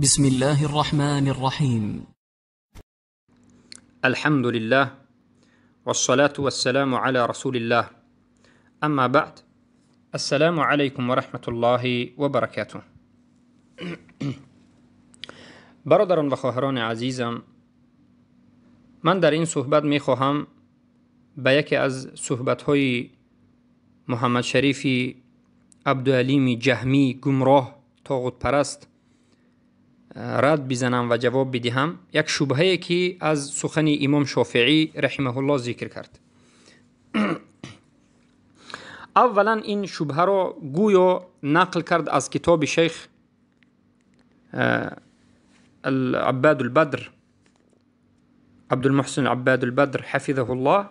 بسم الله الرحمن الرحيم. الحمد لله والصلاة والسلام على رسول الله. أما بعد، السلام عليكم ورحمة الله وبركاته. برادران و خواهران عزیزم، من در این صحبت می خواهم به یکی از صحبت‌های محمد شریفی عبدالعلیم جهمی گمراه طاغوت پرست رد بزنم و جواب بدهم. یک شبهه که از سخن امام شافعی رحمه الله ذکر کرد. اولا این شبهه را گویا نقل کرد از کتاب شیخ العباد البدر، عبدالمحسن عباد البدر حفظه الله.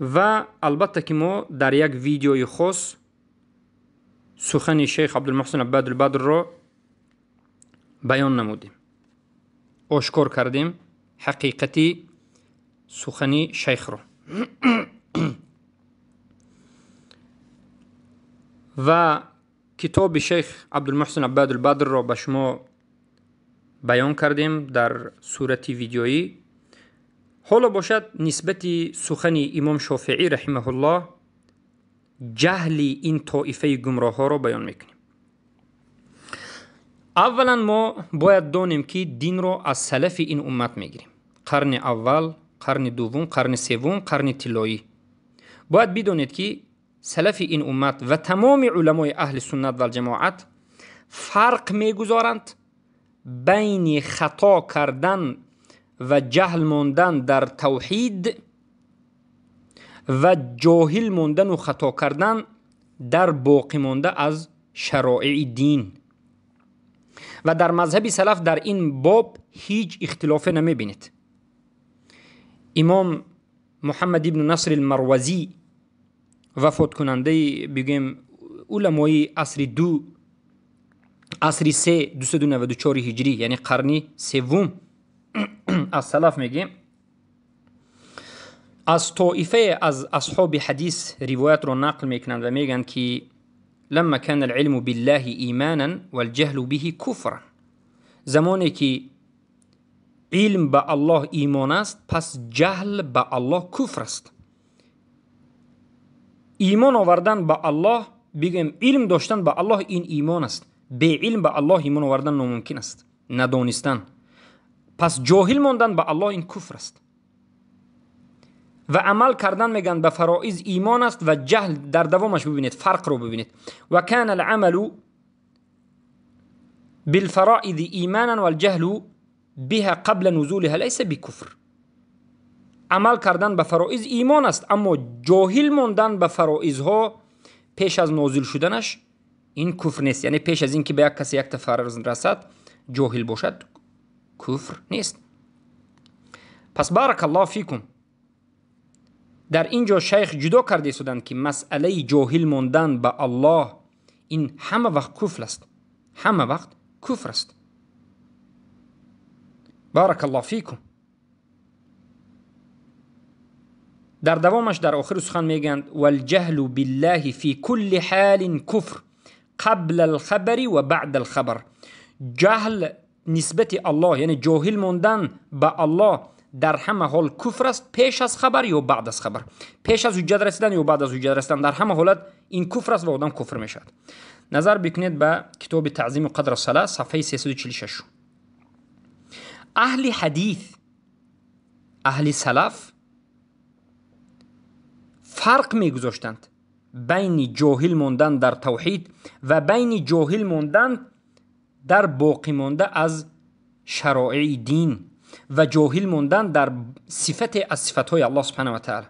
و البته که ما در یک ویدیوی خاص سخن شیخ عبدالمحسن عباد البدر را بیان نمودیم، آشکار کردیم حقیقتی سخن شیخ را. و کتاب شیخ عبدالمحسن عباد البدر را به شما بیان کردیم در صورت ویدیویی. حالا باشد نسبت سخن امام شافعی رحمه الله جهل این طائفه گمراه ها را بیان میکنیم. اولا ما باید دانیم که دین را از سلف این امت میگیریم، قرن اول، قرن دوم، قرن سوم، قرن طلایی. باید بدانید که سلف این امت و تمام علمای اهل سنت و الجماعت فرق میگذارند بین خطا کردن و جهل ماندن در توحید و جاهل ماندن و خطا کردن در باقی مانده از شرایع دین. و در مذهب سلف در این باب هیچ اختلاف نمیبینید. امام محمد ابن نصر المروزی وفات کننده بگیم علمای عصر دو، عصر سه، 294 هجری، یعنی قرن سوم از سلف میگیم، از طائفه از اصحاب حدیث روایت رو نقل میکنند و میگن که لما كان العلم بالله ایمانا والجهل به کفرا. زمانی که علم به الله ایمان است، پس جهل به الله کفر است. ایمان آوردن به الله، بگیم علم داشتن به الله، این ایمان است. به علم به الله ایمان آوردن ناممکن است، ندانستن. پس جاهل ماندن به الله این کفر است. و عمل کردن میگن به فرائض ایمان است و جهل در دوامش ببینید، فرق رو ببینید. و کان العمل بالفرائض ایمانا والجهل بها قبل نزولها ليس بکفر. عمل کردن به فرائض ایمان است، اما جاهل ماندن به فرائض ها پیش از نازل شدنش این کفر نیست. یعنی پیش از اینکه به یک کسی یک فرض رسد جاهل باشد کفر نیست. پس بارک الله فیکم، در اینجا شیخ جدا کرده شدند که مسئله جاهل ماندن به الله این همه وقت کفر است، همه وقت کفر است. بارک الله فیکم. در دوامش در آخر سخن میگند والجهل بالله فی کل حال کفر قبل الخبر و بعد الخبر. جهل نسبت الله، یعنی جاهل ماندن به الله در همه حال کفر است، پیش از خبر یا بعد از خبر، پیش از حجت رسیدن یا بعد از حجت رسیدن، در همه حالت این کفر است و آدم کفر میشود. نظر بکنید به کتاب تعظیم قدر الصلاة صفحه 346. اهل حدیث، اهل سلف فرق میگذاشتند بین جاهل ماندن در توحید و بین جاهل ماندن در باقی مانده از شرایع دین و جاهل ماندن در صفت از صفتهای الله سبحانه و تعالی.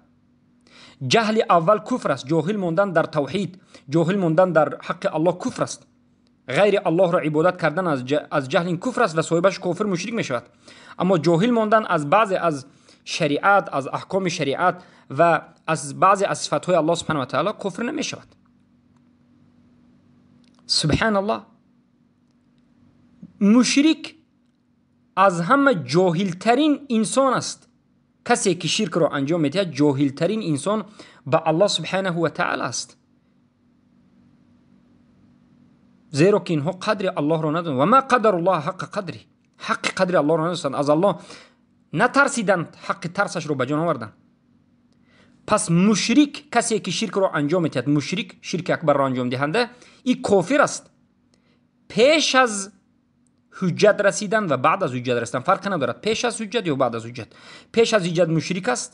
جهل اول کفر است، جاهل ماندن در توحید، جاهل ماندن در حق الله کفر است. غیر الله را عبادت کردن از جهل این کفر است و صاحبش کافر مشرک می شود. اما جاهل ماندن از بعض از شریعت، از احکام شریعت و از بعضی از صفتهای الله سبحانه و تعالی کفر نمی شود. سبحان الله. مشرک از همه جاهلترین انسان است. کسی که شرک را انجام میدهد جاهلترین انسان به الله سبحانه و تعالی است. Зеро ки инҳо қадри Аллоҳро надонанд. Ва ма қадаруллоҳ ҳаққа қадри, ҳаққи қадри Аллоҳро надонистанд, аз Аллоҳ натарсиданд, ҳаққи тарсашро ба ҷон оварданд. Пас мушрик касе ки ширкро анҷом медиҳад, мушрик ширки акбарро анҷом диҳанда, и кофир аст. Пеш аз ҳуҷҷат расидан ва баъд аз ҳуҷҷат расидан фарқе надорад, пеш аз ҳуҷҷат ё баъд аз ҳуҷҷат. Пеш аз ҳуҷҷат мушрик аст,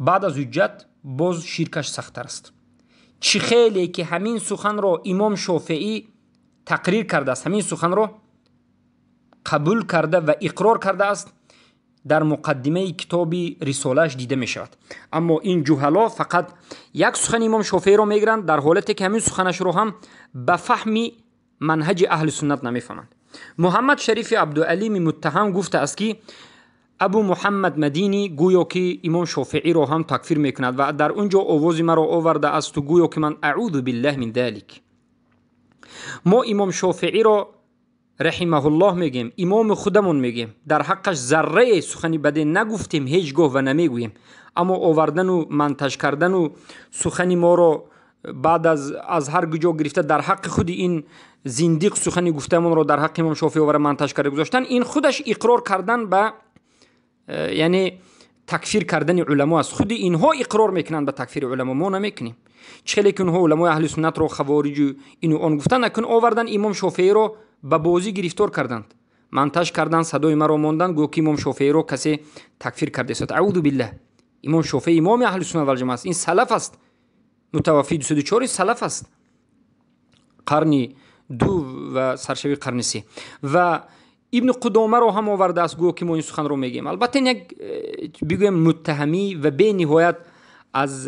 баъд аз ҳуҷҷат боз ширкаш сахттар аст. Чӣ хеле ки ҳамин суханро имом Шофеӣ тақрир кардааст, ҳамин суханро қабул карда ва иқрор кардааст, дар муқаддимаи китоби рисолааш дида мешавад. Аммо ин ҷуҳало фақат як сухани имом Шофеиро мегиранд, дар ҳолате ки ҳамин суханашро ҳам ба фаҳми манҳаҷи аҳли суннат намефаҳманд. Муҳаммад Шарифи Абдуалими муттаҳам гуфтааст ки Абу Муҳаммад Мадинӣ гӯё ки имом Шофеиро ҳам такфир мекунад ва дар он ҷо овози маро овардаасту гӯё ки ман аъузу биллаҳ мин залик. Мо имом Шофеиро раҳимаҳуллоҳ мегӯем, имоми худамон мегӯем, дар ҳаққаш заррае сухани баде нагуфтем ҳеҷ гоҳ ва намегӯем. Аммо овардану мантаж кардану сухани моро баъд аз ҳар куҷо гирифта дар ҳаққи худи ин зиндиқ сухани гуфтаамонро дар ҳаққи имом Шофеӣ овара мантаж карда гузоштан, ин худаш иқрор кардан ба яъне такфир кардани уламо аст. Худи инҳо иқрор мекунанд ба такфири уламо, мо намекунем. Чӣ хеле ки онҳо уламои аҳли суннатро хавориҷу ину он гуфтанд, акун овардан имом Шофеиро ба бозӣ гирифтор карданд, мантаж карданд, садои маро монданд, гӯё ки имом Шофеиро касе такфир кардааст. Аъузу биллаҳ. Имом Шофеӣ имоми аҳли суннат вал ҷамоа аст, ин салаф аст, мутаваффи 204 салаф аст, қарни ду ва саршавии қарни се. Ва Ибни Қудомаро ҳам овардааст, гӯё ки мо ин суханро мегӯем. Албатта ин як бигӯем муттаҳамӣ ва бениҳоят аз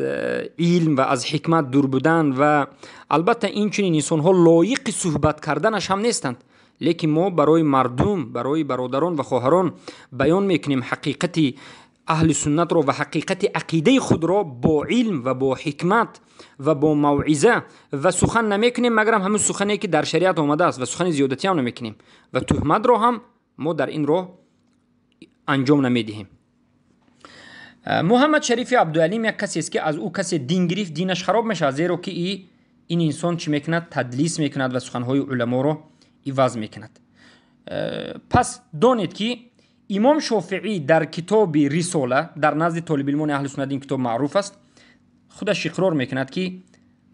илм ва аз ҳикмат дур будан ва албатта инчунин инсонҳо лоиқи суҳбат карданаш ҳам нестанд. Лекин мо барои мардум, барои бародарон ва хоҳарон баён мекунем ҳақиқати аҳли суннатро ва ҳақиқати ақидаи худро бо илм ва бо ҳикмат ва бо мавъиза, ва сухан намекунем магарам ҳамун сухане ки дар шариат омадааст ва сухани зиёдатӣ ҳам намекунем ва туҳматро ҳам мо дар ин роҳ анҷом намедиҳем. Муҳаммад Шарифи Абдуалим як касест ки аз ӯ касе дин гирифт, динаш хароб мешавад, зеро ки ин инсон чӣ мекунад? Тадлис мекунад ва суханҳои уламоро иваз мекунад. Пас донед ки имом Шофеӣ дар китоби Рисола, дар назди толибилмони аҳли суннат ин китоб маъруф аст, худаш иқрор мекунад ки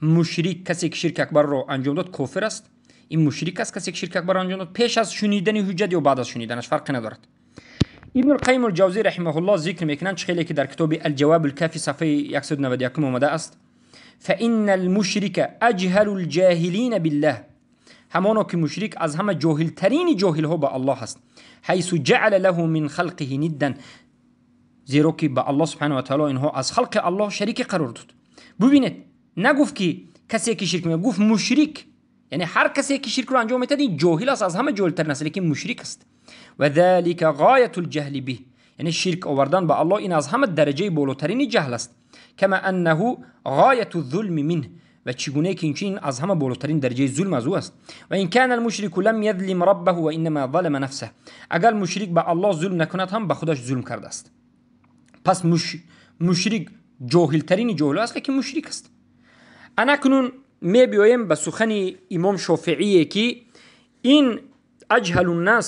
мушрик касе ки ширки акбарро анҷом дод кофир аст. Ин мушрик аст касе ки ширки акбарро анҷом дод, пеш аз шунидани ҳуҷҷат ё баъд аз шуниданаш фарқе надорад. Ибн Алқайим Алҷавзӣ раҳимаҳуллоҳ зикр мекунанд, чӣ хеле ки дар китоби Алҷавоб алкафи сафҳаи 191 омадааст: фаинна алмушрика аҷҳалу алҷоҳилина биллаҳ. Ҳамоно ки мушрик аз ҳама ҷоҳилтарини ҷоҳилҳо ба Аллоҳ аст. Ҳайсу ҷаъала лаҳу мин халқиҳи ниддан, зеро ки ба Аллоҳ субҳанаҳу ва таъоло инҳо аз халқи Аллоҳ шарике қарор дод. Бубинед, нагуфт ки касе ки ширк мекунад, гуфт мушрик, яъне ҳар касе ки ширкро анҷом медиҳад ин ҷоҳил аст, аз ҳама ҷоҳилтарин аст, лекин мушрик аст. Ва залика ғоятул ҷаҳли биҳ, яъне ширк овардан ба Аллоҳ ин аз ҳама дараҷаи болотарини ҷаҳл аст. Кама аннаҳу ғояту зулми минҳ, ва чӣ гуна ки инчунин аз ҳама болотарин дараҷаи зулм аз ӯ аст. Ва ин кана алмушрику лам язлим раббаҳу ва иннама залама нафсаҳ, агар мушрик ба Аллоҳ зулм накунад ҳам ба худаш зулм кардааст. Пас мушрик ҷоҳилтарини ҷоҳил аст, лекин мушрик аст. Анакнун мебиёем ба сухани имом Шофеие ки ин аҷҳалу ннас,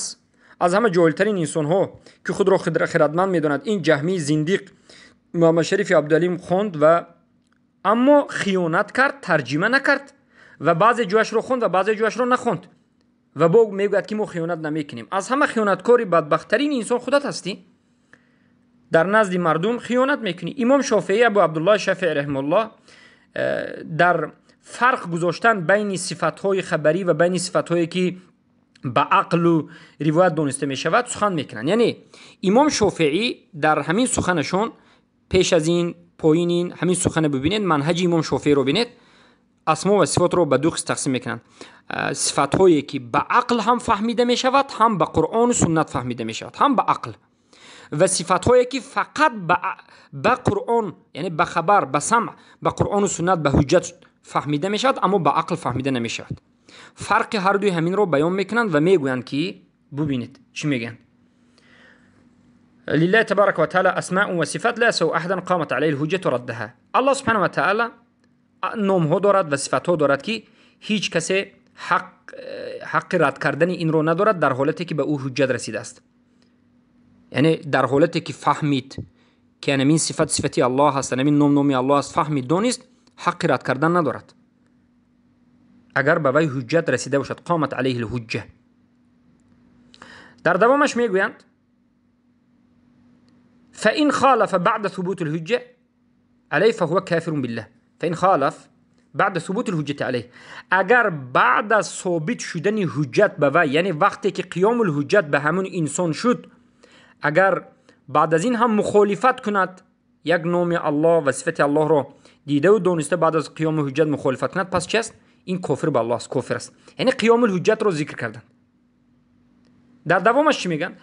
аз ҳама ҷоҳилтарин инсонҳо ки худро хирадманд медонад, ин ҷаҳмии зиндиқ Муҳаммад Шарифи Абдуалим хонд ва аммо хиёнат кард, тарҷима накард ва баъзе ҷояшро хонд ва баъзе ҷояшро нахонд ва бо мегӯяд ки мо хиёнат намекунем. Аз ҳама хиёнаткори бадбахттарин инсон худат ҳастӣ, дар назди мардум хиёнат мекунӣ. Имом Шофеӣ Абу Абдуллоҳ Шафеӣ раҳимаҳуллоҳ дар фарқ гузоштан байни сифатҳои хабарӣ ва байни сифатҳое ки ба ақлу ривоят дониста мешавад сухан мекунанд. Яъне имом Шофеӣ дар ҳамин суханашон пеш аз ин поин ин ҳамин сухане бибинед, манҳаҷи имом Шофеиро бинед, асмо ва сифотро ба ду қисм тақсим мекунанд. Сифатҳое ки ба ақл ҳам фаҳмида мешавад, ҳам ба Қуръону суннат фаҳмида мешавад, ҳам ба ақл, ва сифатҳое ки фақат ба Қуръон, яъне ба хабар, ба самъ, ба Қуръону суннат, ба ҳуҷҷат фаҳмида мешавад, аммо ба ақл фаҳмида намешавад. Фарқи ҳардуи ҳаминро баён мекунанд ва мегӯянд ки бубинед чӣ мегӯянд. لله تبارك وتعالى أسماء وصفات لا يسوء أحدا قامت عليه الحجة ردها. الله سبحانه وتعالى نامها دارد و صفتها دارد که هیچ کسی ҳаққи рад кардани инро надорад дар ҳолате ки ба ӯ ҳуҷҷат расидааст. Яъне дар ҳолате ки фаҳмид ки анамин сифат сифати Аллоҳ аст, анамин ном номи Аллоҳ аст, фаҳмид, донист, ҳаққи рад кардан надорад. Агар ба вай ҳуҷҷат расида бошад, қомат алайҳи лҳуҷҷа. Дар давомаш мегӯянд: فإن خالف بعد ثبوت الحجة عليه فهو كافر بالله. فإن خالف بعد ثبوت الحجة عليه، اگر بعد از ثابت شدن حجت به وی، یعنی وقتی که قیام الحجت به همون انسان شد، اگر بعد از این هم مخالفت کند، یک نام الله و صفت الله را دیده و دانسته بعد از قیام حجت مخالفت کند، پس چی است؟ این کافر به الله است، کافر است. یعنی قیام الحجت را ذکر کردن. در دوامش چی میگن؟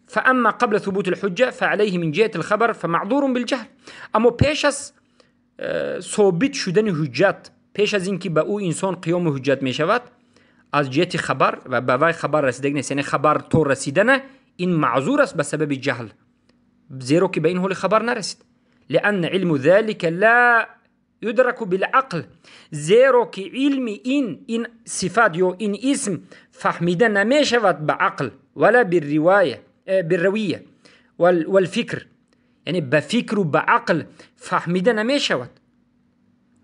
فاما قبل ثبوت الحجة فعليه من جهة الخبر فمعذور بالجهل. اما پیش از ثابت شدن حجت، پیش از اینکه به او انسان قیام حجت میشود، از جهت خبر و به وی خبر رسیدگی نیست، یعنی خبر تو رسیدنه این معذور است به سبب جهل، زیرا که به این حال خبر نرسید. لأن علم ذلك لا يدرك بالعقل، زیرا که علم این صفات یا این اسم فهمیده نمیشود به عقل ولا بالرواية بالرویه والفکر، یعنی به فکر و به عقل فهمیده نمیشود.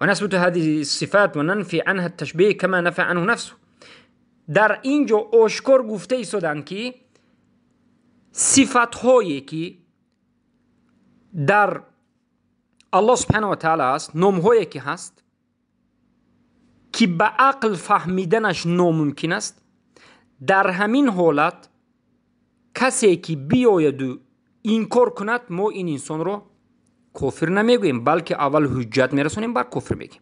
ونثبت هذه الصفات وننفي عنها التشبيه كما نفى عنه نفسه. در اینجا آشکار گفته ایستادند که صفت هایی که در الله سبحانه و تعالی است، نام هایی که هست که به عقل فهمیدنش ناممکن است، در همین حالت کسی که بیاید و انکار کند، ما این انسان را کافر نمیگوییم، بلکه اول حجت میرسونیم بعد کفر میگیم.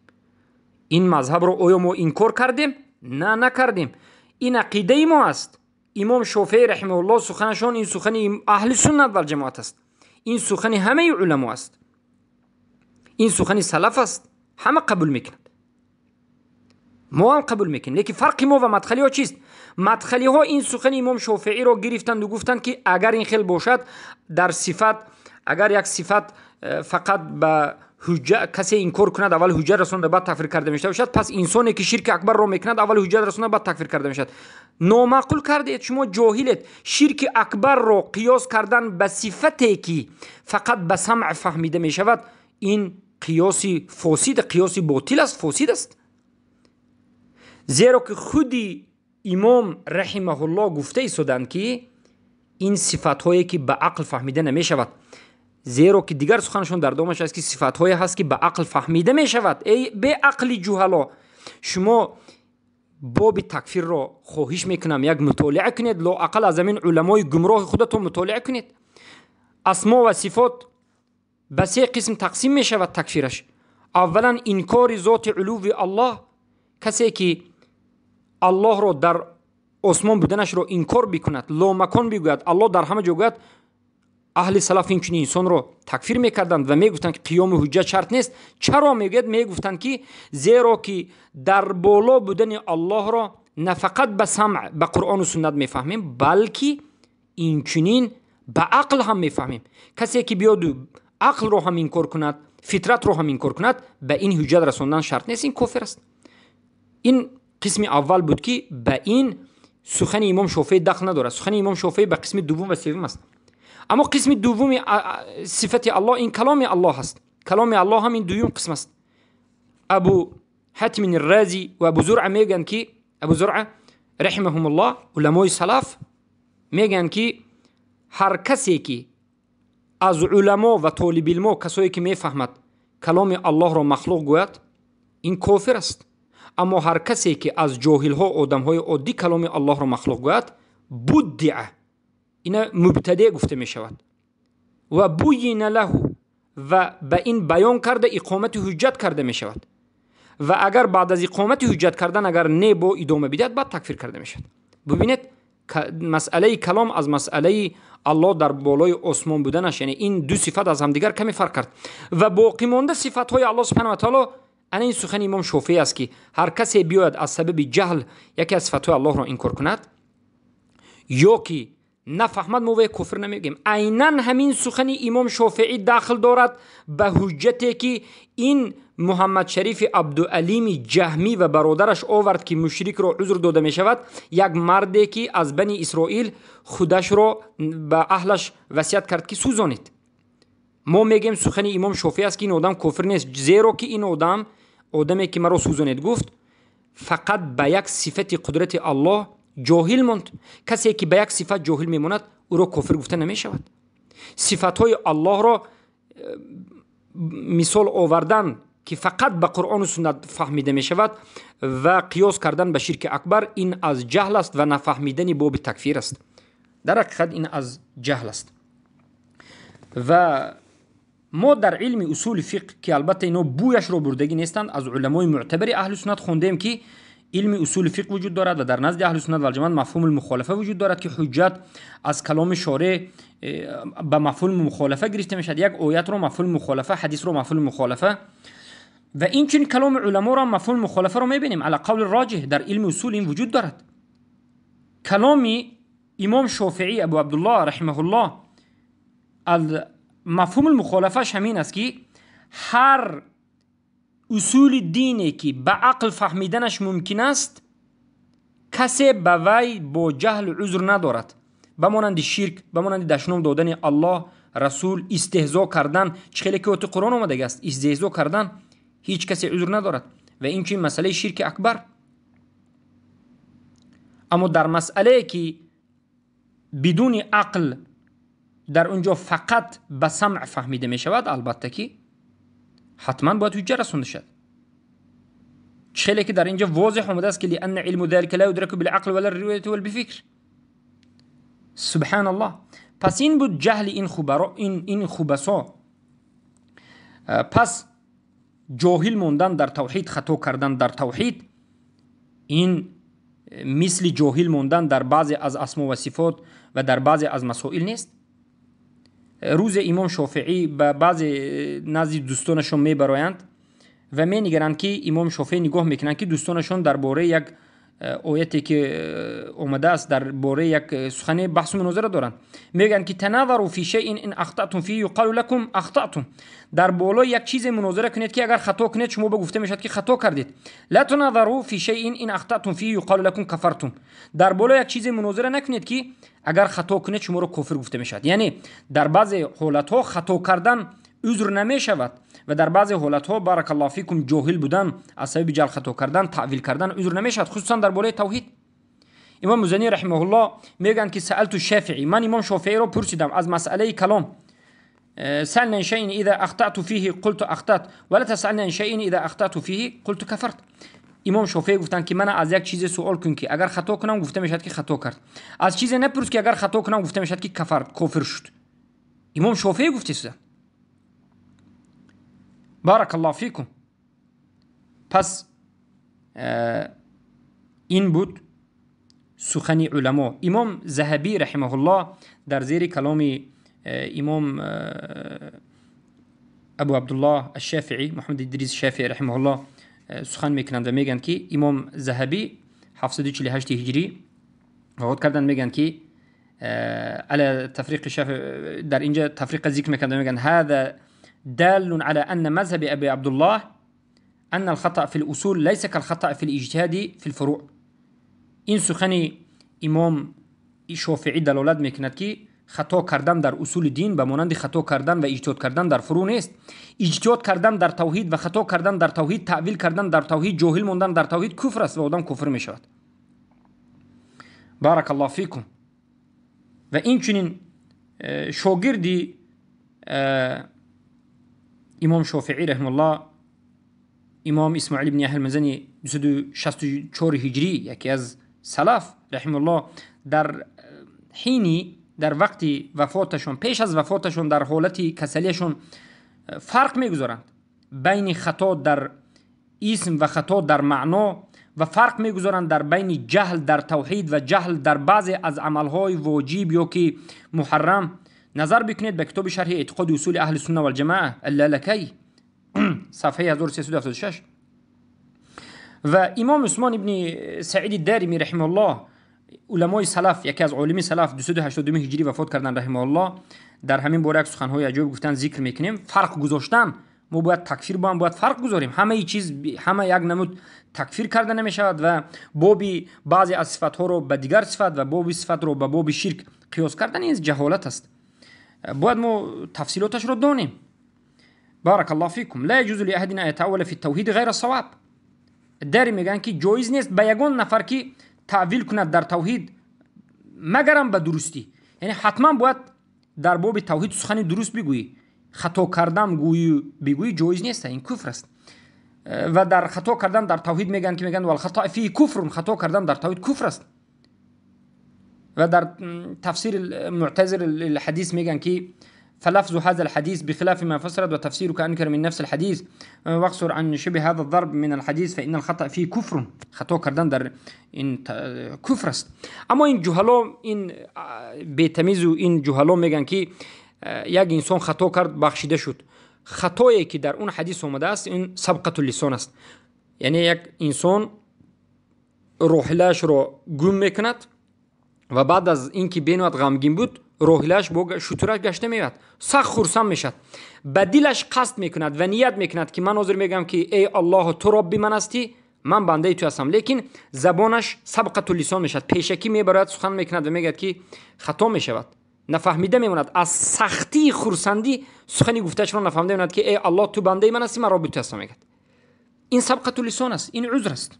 این مذهب را آیا ما انکار کردیم؟ نه، نکردیم. این عقیده ما است. امام شافعی رحمه الله سخنشان این سخن اهل سنت و جماعت است، این سخن همه علما است، این سخن سلف است، همه قبول میکنند، ما هم قبول میکنیم. لیکن فرق ما و مدخلی ها چیست؟ مدخلی ها این سخن امام شافعی را گرفتند و گفتند که اگر این خیل باشد در صفت، اگر یک صفت فقط به حجه کسی انکار کند اول حجت رسونده بعد تکفیر کرده میشه باشد، پس انسانی که شرک اکبر را میکند اول حجت رسونده بعد تکفیر کرده میشد. نامعقول کرده شما، جاهلت. شرک اکبر را قیاس کردن به صفتی که فقط به سمع فهمیده میشود، این قیاس فاسد، قیاس باطل است، فاسد است. زیرا که خودی امام رحمه الله گفته ایستادند که این صفت هایی که به عقل فهمیده نمیشود، زیرا که دیگر سخنشون در دومش است که صفت هایی هست که به عقل فهمیده میشود. ای به عقل جهلا، شما باب تکفیر را خواهش میکنم یک مطالعه کنید، لااقل از همین علمای گمراه خودتون مطالعه کنید. اسما و صفات به سه قسم تقسیم میشود تکفیرش. اولا انکار ذات علو الله، کسی که الله را در آسمان بودنش را انکار بکند، لامکان بگوید، الله در همه جا گوید، اهل سلف این چنین انسان را تکفیر میکردند و میگفتند که قیام حجت شرط نیست. چرا میگوید؟ میگفتند که زیرا که در بالا بودن الله را نه فقط به سمع، به قرآن و سنت میفهمیم، بلکه این چنین به عقل هم میفهمیم. کسی که بیاد عقل را هم انکار کند، فطرت را هم انکار کند، به این حجت رساندن شرط نیست، این کافر است. این قسم اول بود که به این سخن امام شافعی دخل ندارد. سخن امام شافعی به قسم دوم و سوم است. اما قسم دوم صفت الله این کلام الله است. کلام الله هم این دوم قسم است. ابو حاتم الرازی و ابو زرعه میگن که، ابو زرعه رحمهم الله علمای سلف میگن که هر کسی که از علما و طالب علم، کسایی که میفهمد کلام الله را مخلوق گوید، این کافر است. اما هر کسی که از جاهل ها، آدم های عادی کلام الله را مخلوق گوید، بدعه، اینا مبتدع گفته می شود و بوین له، و به این بیان کرده اقامت حجت کرده می شود و اگر بعد از اقامت حجت کردن اگر نه با ادامه بدهد، بعد تکفیر کرده می شود. ببینید مسئله کلام از مسئله الله در بالای آسمان بودنش، یعنی این دو صفت از همدیگر کمی فرق کرد و باقی مانده صفت های الله سبحانه و تعالی، این سخن امام شافعی است که هر کسی بیاید از سبب جهل یکی از صفات الله را انکار کند یا که نفهمد، ما به کفر نمیگیم. عینا همین سخن امام شافعی داخل دارد به حجتی که این Муҳаммад Шарифи Абдуалими Ҷаҳмӣ ва бародараш овард, ки мушрикро узр дода мешавад, як марде ки аз Бани Исроил худашро ба аҳлаш васият кард, ки сӯзонед. Мо мегӯем, сухани имом Шофеъ аст, ки ин одам кофир нест, зеро ки ин одам, одаме ки маро сӯзонед гуфт, фақат ба як сифати қудрати Аллоҳ ҷоҳил монд. Касе ки ба як сифат ҷоҳил мемонад, ӯро кофир гуфта намешавад. Сифатҳои Аллоҳро мисол овардан, ки фақат ба Қуръону суннат фаҳмида мешавад, ва қиёс кардан ба ширки акбар, ин аз ҷаҳл аст ва нафаҳмидани боби такфир аст. Дар ҳақиқат ин аз ҷаҳл аст. Ва мо дар илми усули фиқҳ, ки албатта ино бӯяшро бурдагӣ нестанд, аз уламои мӯътабари аҳли суннат хондем, ки илми усули фиқҳ вуҷуд дорад ва дар назди аҳли суннат валҷамоат мафҳуми мухолафа вуҷуд дорад, ки ҳуҷҷат аз каломи шореъ ба мафҳуми мухолафа гирифта мешавад. Як оятро мафҳуми мухолафа, ҳадисро мафҳуми мухолафа ва инчунин каломи уламоро мафҳуми мухолафаро мебинем. Ала қавли роҷиҳ дар илми усул ин вуҷуд дорад. Каломи имом Шофеъӣ Абу Абдуллоҳ раҳимаҳуллоҳ мафҳуми мухолафаш ҳамин аст, ки ҳар усули дине ки ба ақл фаҳмиданаш мумкин аст, касе ба вай бо ҷаҳл узр надорад, ба монанди ширк, ба монанди дашном додани Аллоҳ, расул, истеҳзо кардан, чӣ хеле ки оти Қуръон омадагӣ аст, истеҳзо кардан ҳеҷ касе узр надорад, ва инчунин масъалаи ширки акбар. Аммо дар масъалае ки бидуни ақл дар он ҷо фақат ба самъ фаҳмида мешавад, албатта ки ҳатман бояд ҳуҷҷа расонда шавад. Чӣ хеле ки дар ин ҷо возеҳ омадааст, ки лианна илму залика ла юдраку билақл вала ривояти вал бификр. Субҳаналлоҳ. Пас ин буд ҷаҳли ин хубасо. Пас ҷоҳил мондан дар тавҳид, хато кардан дар тавҳид, ин мисли ҷоҳил мондан дар баъзе аз асмо ва сифот ва дар баъзе аз масоил нест. Рӯзе имом Шофеъӣ ба баъзе назди дӯстонашон мебароянд ва менигаранд, ки имом Шофеъӣ нигоҳ мекунанд, ки дӯстонашон дар бораи як ояте ки омадааст, дар бораи як сухане баҳсу мунозара доранд. Мегӯянд, ки таназару фи шайин ин ахтатум фиҳи юқалу лакум ахтатум. Дар болои як чизе мунозара кунед, ки агар хато кунед, шумо ба гуфта мешавад, ки хато кардед. Ла таназару фи шайин ин ахтатум фиҳи юқалу лакум кафартум. Дар болои як чизе мунозара накунед, ки агар хато кунед, шуморо кофир гуфта мешавад. Яъне дар баъзе ҳолатҳо хато кардан узр намешавад ва дар баъзе ҳолатҳо, баракаллоҳу фикум, ҷоҳил будан аз сабаби ҷаҳл хато кардан, таъвил кардан узр намешавад, хусусан дар бораи тавҳид. Имом Музанӣ раҳимаҳуллоҳ мегӯянд, ки саалту Шафиӣ, ман имом Шофеъиро пурсидам аз масъалаи калом. سألني عن شيء إذا أخطأت فيه قلت أخطأت ولا تسألني عن شيء إذا أخطأت فيه قلت كفرت. Имом Шофеъӣ гуфтанд, ки мана аз як чизе суол кун, ки агар хато кунам, гуфта мешавад, ки хато кард. Аз чизе напурс, ки агар хато кунам, гуфта мешавад, ки кафар, кофир шуд. Имом Шофеъӣ гуфтесуданд. Баракаллоҳу фикум. Пас ин буд сухани уламо. Имом Заҳабӣ раҳимаҳуллоҳ дар зери каломи имом Абу Абдуллоҳ Ашшафиӣ, Муҳаммад Идрис Шафиӣ раҳимаҳуллоҳ сухан мекунанд ва мегӯянд, ки имом Заҳабӣ 748 ҳиҷрӣ вафот карданд, мегӯянд, ки ала тафриқи шафи, дар инҷа тафриқа зикр мекунанд ва мегӯянд: ҳаза دال على أن مذهب أبي عبد الله أن الخطأ في الأصول ليس كالخطأ في الاجتهاد في الفروع. این سخنی امام شافعی دلالت میکند که خطا کردن در اصول دین به مانند خطا کردن و اجتهاد کردن در فروع نیست. اجتهاد کردن در توحید و خطا کردن در توحید، تعویل کردن در توحید، جاهل ماندن در توحید کفر است و آدم کفر می شود. بارک الله فیکم. و این چنین شاگردی امام شافعی رحمه الله، امام اسماعیل بن یحیی المزنی 264 هجری، یکی از سلف رحمه الله، در حینی در وقتی وفاتشون، پیش از وفاتشون، در حالت کسلیشون فرق میگذارند بین خطا در اسم و خطا در معنا و فرق میگذارند در بین جهل در توحید و جهل در بعضی از عملهای واجب یا که محرم. نظر بکنید به کتاب شرح اعتقاد اصول اهل سنت و الجماعه اللالکی صفحه 1376. و امام عثمان ابن سعید دارمی رحمه الله، علمای سلف، یکی از عالمی سلف، 282 هجری وفات کردن رحمه الله، در همین باره یک سخنهای عجیب گفتن، ذکر میکنیم. فرق گذاشتن Мо бояд такфир бо ҳам бояд фарқ гузорем. Ҳамаи чиз, ҳама як намуд такфир карда намешавад ва боби баъзе аз сифатҳоро ба дигар сифат ва боби сифатро ба боби ширк қиёс кардан ин ҷаҳолат аст. Бояд мо тафсилоташро донем. بارك الله فيكم. لا يجوز لأحد أن يتأول في التوحيد غير الصواب. داری میگن که جایز نیست به یگان نفر که تأویل کند در توحید مگرم به درستی. یعنی حتما باید در باب توحید سخن درست بگویی. خطا کردم گویی بگویی جایز نیست، این کفر است. و در خطا کردن در توحید میگن که میگن والخطا فی کفر، خطا کردن در توحید کفر است. و در تفسیر معتذر الحدیث میگن که فلفظ هذا الحديث بخلاف ما فسرت وتفسيرك أنكر من نفس الحديث واقصر عن شبه هذا الضرب من الحديث فإن الخطأ فيه كفر. خطا کردن در این کفر است. اما این جهلا، این بی‌تمیز و این جهلا میگن که یک انسان خطا کرد بخشیده شد. خطایی که در اون حدیث اومده است این سبقت اللسان است. یعنی یک انسان روحلش رو گم میکند و بعد از اینکه بینوت غمگین بود روحلش با شترش گشته میاد، سخت خرسند میشد، به دلش قصد میکند و نیت میکند که من حاضر میگم که ای الله تو رب من هستی، من بنده تو هستم، لیکن زبانش سبقت اللسان میشد، پیشکی میبرد سخن میکند و میگه که خطا میشود، نفهمیده میموند، از سختی خرسندی سخنی گفتهش را نفهمیده میموند که ای الله تو بنده من هستی، من رب تو هستم میگه. این سبقت اللسان است، این عذر است.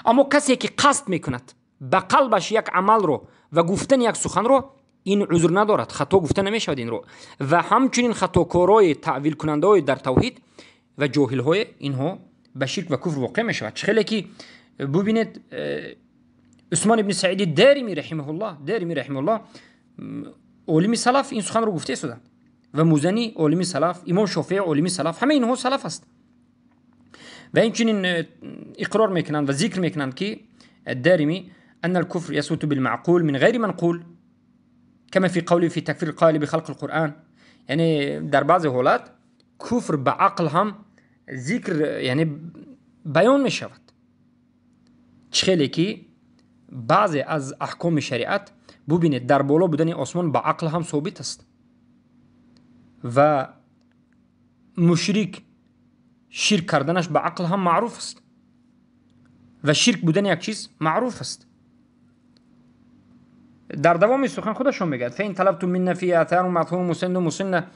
اما کسی که قصد میکند به قلبش یک عمل رو و گفتن یک سخن رو، این عذر ندارد، خطا گفته نمیشود این رو. و همچنین خطاکارای تعویل کننده های در توحید و جاهل های اینها به شرک و کفر واقع میشود. خیلی که ببینید عثمان ابن سعید دارمی رحمه الله، دارمی رحمه الله عالم سلف این سخن رو گفته شدند و موزنی عالم سلف، امام شافعی عالم سلف، همه اینها سلف است. و اینچنین اقرار میکنند و ذکر میکنند که دارمی ان الكفر يثبت بالمعقول من غیر منقول كما في قوله في تكفير القائل بخلق القرآن. یعنی در بعض حالات کفر به عقل هم ذکر یعنی بیان می شود. چخیلی که بعضی از احکام شریعت ببینید در بالا بودن آسمان به عقل هم ثابت است و مشرک شرک کردنش به عقل هم معروف است و شرک بودن یک چیز معروف است. در دوام سخن خودشون میگه فإن طلبتم منا في آثار معثور مسند مسنة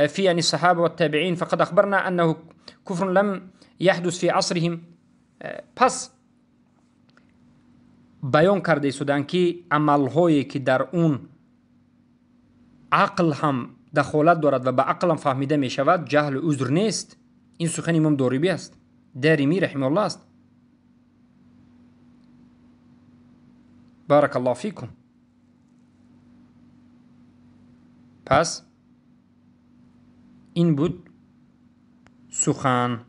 في يعني الصحابة والتابعين فقد أخبرنا أنه كفر لم يحدث في عصرهم. پس بیان کرده شدن که عملهایی که در اون عقل هم دخالت دارد و به عقل هم فهمیده می شود جهل عذر نیست. این سخن امام دارمی است، دارمی رحمه الله است. بارک الله فیکم. پس این بود سخن.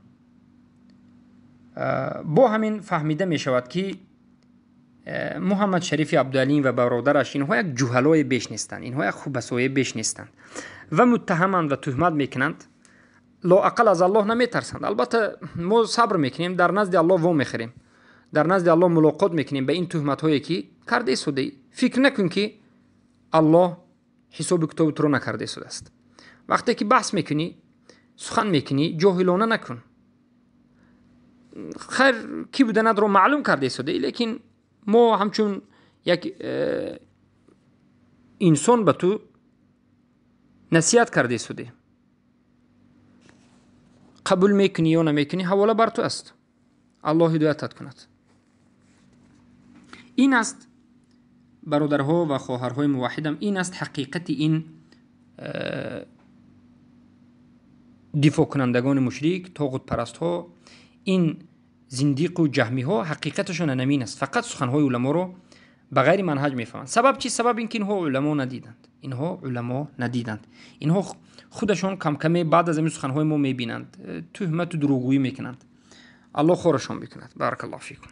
با همین فهمیده می شود که محمد شریف عبدالعلیم و برادرش اینها یک جهلای بیش نیستند، اینها یک خبثای بیش نیستند و متهمند و تهمت میکنند، لااقل از الله نمیترسند. البته ما صبر میکنیم، در نزد الله وا میخوریم، در نزد الله ملاقات میکنیم به این تهمت هایی که کرده شده. فکر نکن که الله حساب کتاب تو رو نکرده شده است. وقتی که بحث میکنی، سخن میکنی، جاهلانه نکن. خیر کی بودند رو معلوم کرده شده، لیکن ما همچون یک انسان به تو نصیحت کرده شده، قبول میکنی یا نمیکنی حواله بر تو است. الله هدایتت کند. این است برادرها و خواهرهای موحدم، این است حقیقت این دفاع کنندگان مشرک، طاغوت پرست ها، این زندیق و جهمی ها، حقیقتشون نمین است. فقط سخنهای علما رو به غیر منهج میفهمند. سبب چی؟ سبب این که اینها علما ندیدند، اینها علما ندیدند، اینها خودشون کم کمی بعد از این سخنهای ما میبینند، تهمت و دروغگویی میکنند. الله خورشون بکند. بارک الله فیکم.